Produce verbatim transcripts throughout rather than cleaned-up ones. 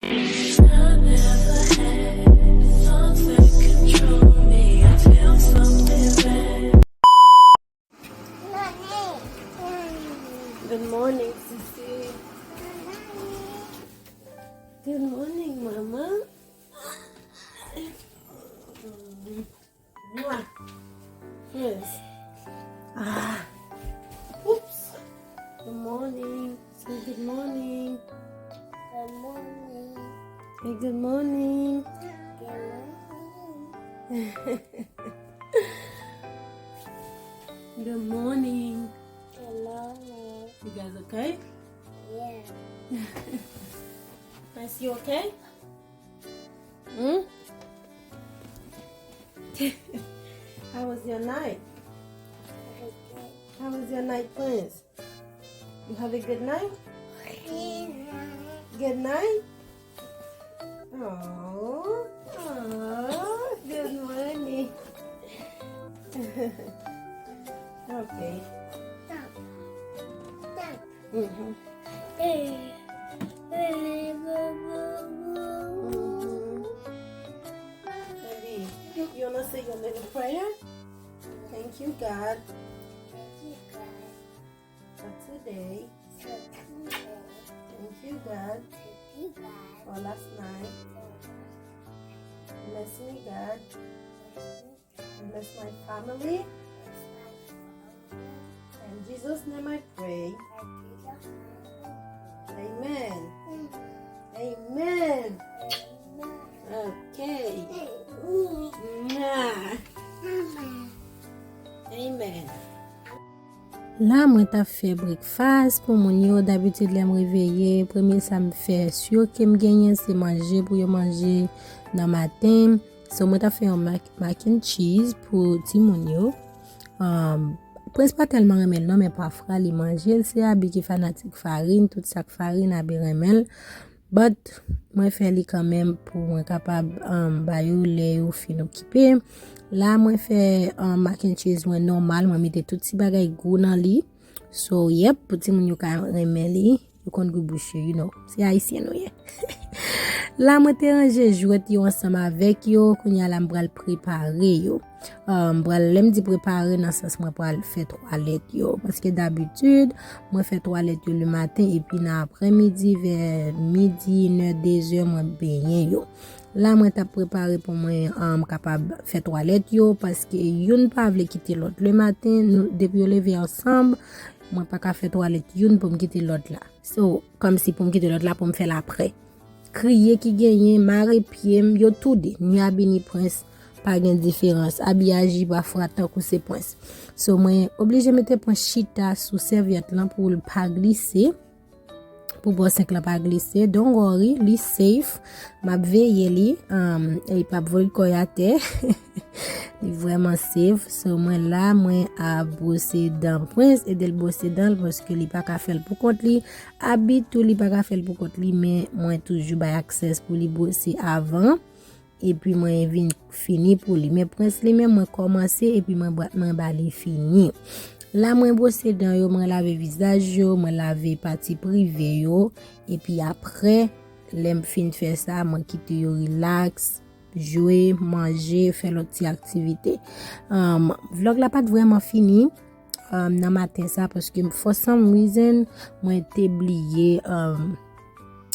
Good morning, Sisi. Good morning, Mama. Mwah. Yes. Ah. Oops. Good morning. Say good morning. Good morning. Say good morning. Good morning. Good morning. Good morning. You guys okay? Yeah. Prince, you okay? Hmm? How was your night? How was your night, Prince? You have a good night? Good night. Oh, oh, good morning. Okay. Mm-hmm. Mm-hmm. Baby, you wanna say your little prayer? Thank you, God. Thank you, God. For today. For today. Thank you, God. Thank you, God. For last night. For last night. Bless me, God. Bless me. Bless my family. Bless my family. In Jesus' name I pray. In Jesus' name I pray. Amen. Amen. Amen. Amen. Okay. Mwah. Amen. Amen. La, mwen t ap fè breakfast pou moun yo. Dabitid, lè m reveye, premye sa m fè, si ke m genyen, se manje pou yo manje nan maten. So, mwen t ap fè yon mac, mac and cheese pou timoun yo. Um, Prince pa tèlman renmen l non, men pafwa li manje l. Se Abi ki fanatik farin, tout sa k farin, Abi renmen l. But, mwen fè li kanmenm pou mwen kapab, um, ba yo lè yo fin okipe. La, mwen fè, um, mac and cheese mwen nòmal, mwen mete tout ti bagay gou nan li. So, yep, pou timoun yo ka renmen li, yo konn gou bouch yo, you know. Se Ayisyen nou ye. La, mwen te ranje jwèt yo ansanm avèk yo. Kounye a la, m pral prepare yo. Um, m pral, lè m di prepare, nan sans mwen pral fè twalèt yo. Paske dabitid, mwen fè twalèt yo le maten, epi nan aprèmidi, vè midi, inè, dezè, mwen benyen yo. La, mwen t ap prepare pou mwen, um, kapab fè twalèt yo, paske youn pa vle kite lòt. Le maten, nou, depi yo leve ansanm, mwen pa ka fè twalèt youn pou m kite lòt la. So, kòmsi pou m kite lòt la pou m fè l aprè. Kriye ki genyen, mare pye m, yo tou de, ni Abi ni Prince, pa gen diferans. Abi aji pafwa tankou se Prince. So, mwen oblije mete Prince chita sou sèvyèt lan pou l pa glise, pou bò senk lan pa glise. Don't worry, li safe. M ap veye li, um, e li p ap voye kò l atè. Li vrèman safe. So, mwen la, mwen ap bwose dan Prince, ede l bwose dan l, paske li pa ka fè l pou kont li. Abi tou, li pa ka fè l pou kont li, men mwen toujou bay aksès pou li bwose avan. Epi mwen vin fini pou li. Men Prince li menm, mwen kòmanse, epi mwen ba, mwen ba li fini. La, mwen bwose dan yo, mwen lave vizaj yo, mwen lave pati prive yo. Epi aprè, lè m fin fè sa, mwen kite yo rilaks, jwe, manje, fè lòt ti aktivite. Um, vlòg la pa t vrèman fini, um, nan maten sa, paske for some reason, mwen te bliye, um,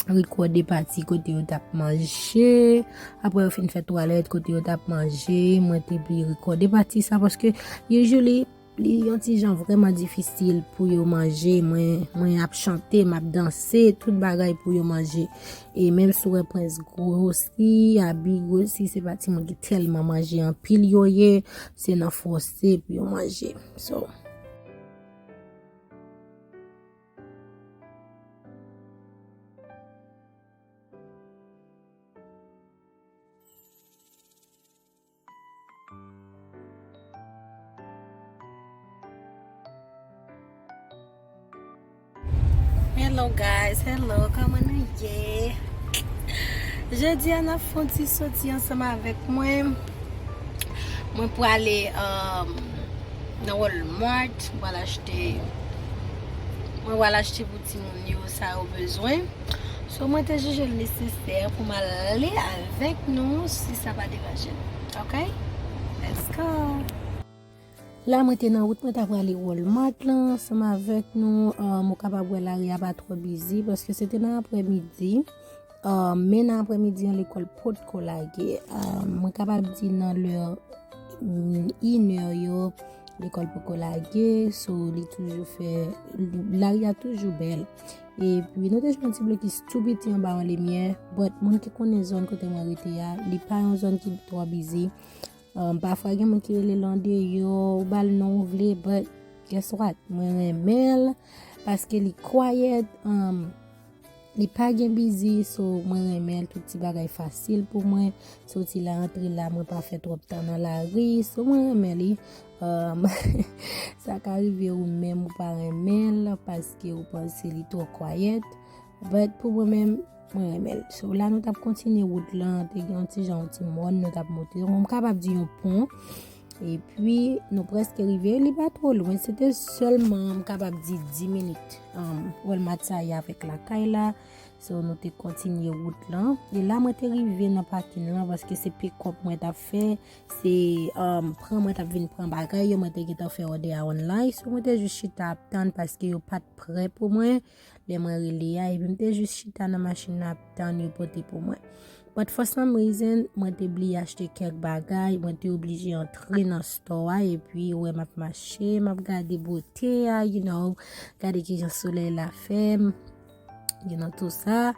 rekòde pati kote yo t ap manje. Apre yo fin fè twalèt, kote yo t ap manje, mwen te bliye rekòde pati sa, paske usually, li yon ti jan vrèman difisil pou yo manje. Mwen, mwen ap chante, m ap danse, tout bagay pou yo manje. E menm si w wè Prince gwosi, Abi gwosi, se pa timoun ki tèlman manje anpil yo ye, se nan fòse pou yo manje. So, Hello guys, hello, kòman nou ye? Jodi a n ap fè yon ti soti ansanm avèk mwen. Mwen prale, um, nan Walmart, mwen pral achte, mwen pral achte pou timoun yo sa yo bezwen. So mwen te jije l nesesè pou m ale avèk nou si sa pa deranje nou. Ok? Let's go! La mwen te nan wout, mwen ta prale Walmart lan ansanm avèk nou. Um, ou kapab wè lari a pa twò bizi paske se te nan aprèmidi. Um, men nan aprèmidi an lekòl potko lage. Um, mwen kapab di nan lè mm, inè yo, lekòl poko lage, so li toujou fè, lari a toujou bèl. Epi nou te jwenn yon ti blokis tou piti anba yon limyè, but moun ki konnen zòn kote mwen rete a, li pa yon zòn ki twò bizi. Um, pafwa gen moun ki rele l andeyò, ou ba l non ou vle, but guess what? Mwen renmen l paske li quiet, um, li pa gen bizi, so mwen renmen l, tout ti bagay fasil pou mwen. Soti la, antre la, mwen pa fè twòp tan nan lari, so mwen renmen li. Um, sa ka rive ou menm ou pa renmen l paske ou panse li twò quiet. But pou mwen menm, mwen renmen l. So la nou t ap kontinye wout lan, te gen yon ti jan yon ti mòn nou t ap monte. Donk, m kapab di yon pon. Epi nou prèske rive, li pa twò lwen. Se te sèlman, m kapab di, dis minit, um, Walmart sa ye avèk lakay la. So nou te kontinye wout lan. E la mwen te rive nan pakin lan paske se pick up mwen t ap fè. Se, um, pran mwen t ap vin pran bagay yo, mwen te gentan fè òdè a online. So mwen te jis chita ap tann paske yo pa t prè pou mwen lè mwen rele a. Epi m te jis chita nan machin nan ap tann yo pote pou mwen. But for some reason, mwen te bliye achte kèk bagay, mwen te oblije antre nan store a, epi ou wè m ap mache, m ap gade bote a, you know, gade kijan solèy la fè m, you know, tout sa.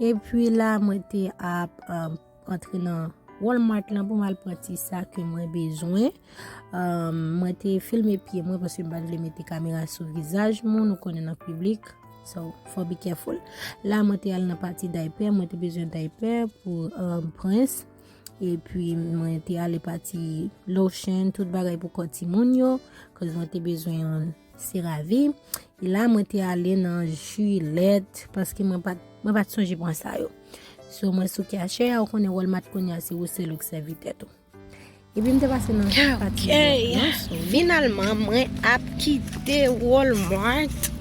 Epi la, mwen te ap, um, antre nan Walmart lan pou m al pran ti sa ke mwen bezwen. Um, mwen te filme pye mwen paske m pa t vle mete kamera sou vizaj moun, ou konnen nan piblik. So, fò be careful. La, mwen te al nan pati daypè, mwen te bezwen daypè pou, um, Prince. Epi, mwen te ale pati lotion, tout bagay pou kò timoun yo, cause mwen te bezwen yon CeraVe. E la, mwen te ale nan Juliette, paske mwen pa t, mwen pa t sonje pran sa yo. So, mwen sou cashier a, ou konnen Walmart kounye a, se ou sèl ou k sèvi tèt ou. Epi m te pase nan pati Walmart lan, so. Finalman, mwen ap kite Walmart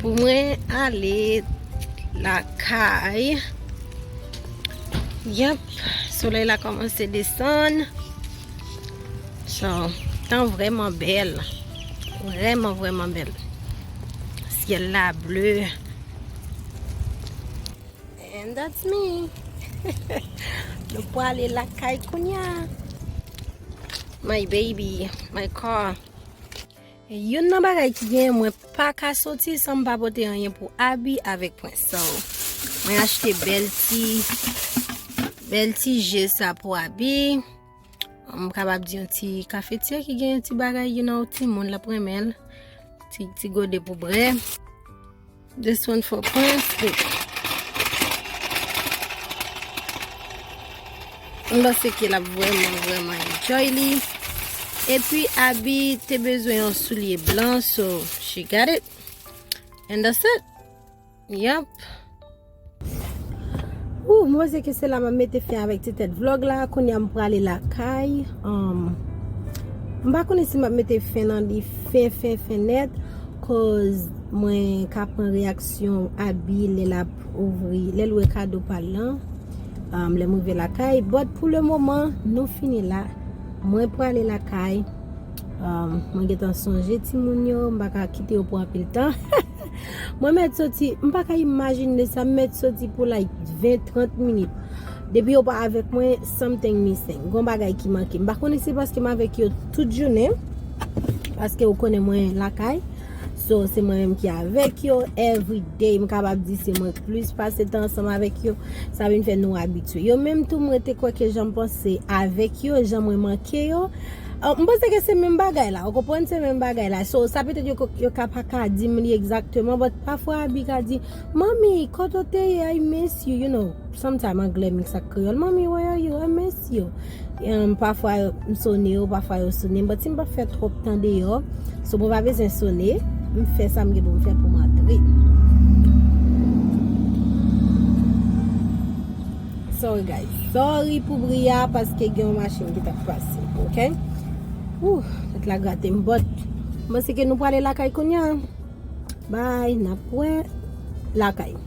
pou mwen ale lakay. Yep, solèy la kòmanse desann. So, tan vrèman bèl. Vrèman, vrèman bèl. Syèl la ble. And that's me. Nou prale lakay kounye a. My baby, my car. Youn nan bagay ki gen, mwen pa ka soti san m pa pote anyen pou Abi avèk Prince. So, mwen achte bèl ti, bèl ti je sa pou Abi. M kapab di yon ti kafetye ki gen yon ti bagay, you know, timoun l ap renmen l. Ti, ti gode pou brè. This one for Prince. M panse ke l ap vrèman, vrèman enjoy li. Epi Abi te bezwen yon soulye blan, so she got it. And that's it. Yep. Ou, mwen se ke se la m ap mete fen avèk ti tèt vlòg la. Kounye a m prale lakay. Um, m pa konnen si m ap mete fen nan li fen, fen, fen nèt. Cause mwen ka pran reyaksyon Abi lè l ap ouvri, lè l wè kado pa l lan. Um, lè m rive lakay. But pou le moman, nou fini la. Mwen prale lakay. Um, mwen gentan sonje timoun yo, m pa ka kite yo pou anpil tan. Mwen mèt soti, m pa ka imajine sa, m mèt soti pou like ven, trant minit. Depi yo pa avèk mwen, something missing. Gon bagay ki manke. M pa konnen se paske m avèk yo tout jounen, paske ou konnen mwen lakay. So, se mwen menm ki avèk yo everyday. M kapab di se mwen k plis pase tan ansanm avèk yo. Sa vin fè nou abitye. Yo menm tou, mwen te kwè ke jan m panse avèk yo, jan mwen manke yo, uh, m panse ke se menm bagay la. Ou konprann, se menm bagay la. So, sa petèt yo, yo ka pa ka di m li egzakteman, but pafwa Abi ka di, "Manmi, kote w te ye? I miss you," you know. Sometimes anglè mix ak kreyòl. "Manmi, where are you? I miss you." Um, pafwa m sone yo, pafwa yo sone m. But si m pa fè twòp tan deyò, so mwen pa bezwen sone, m fè sa m gen pou m fè pou m antre. Sorry guys, sorry pou bri a paske gen yon machin ki t ap pase, ok? Ouh, tèt la grate m, but mwen se ke nou prale lakay kounye a. Bye, n ap wè lakay.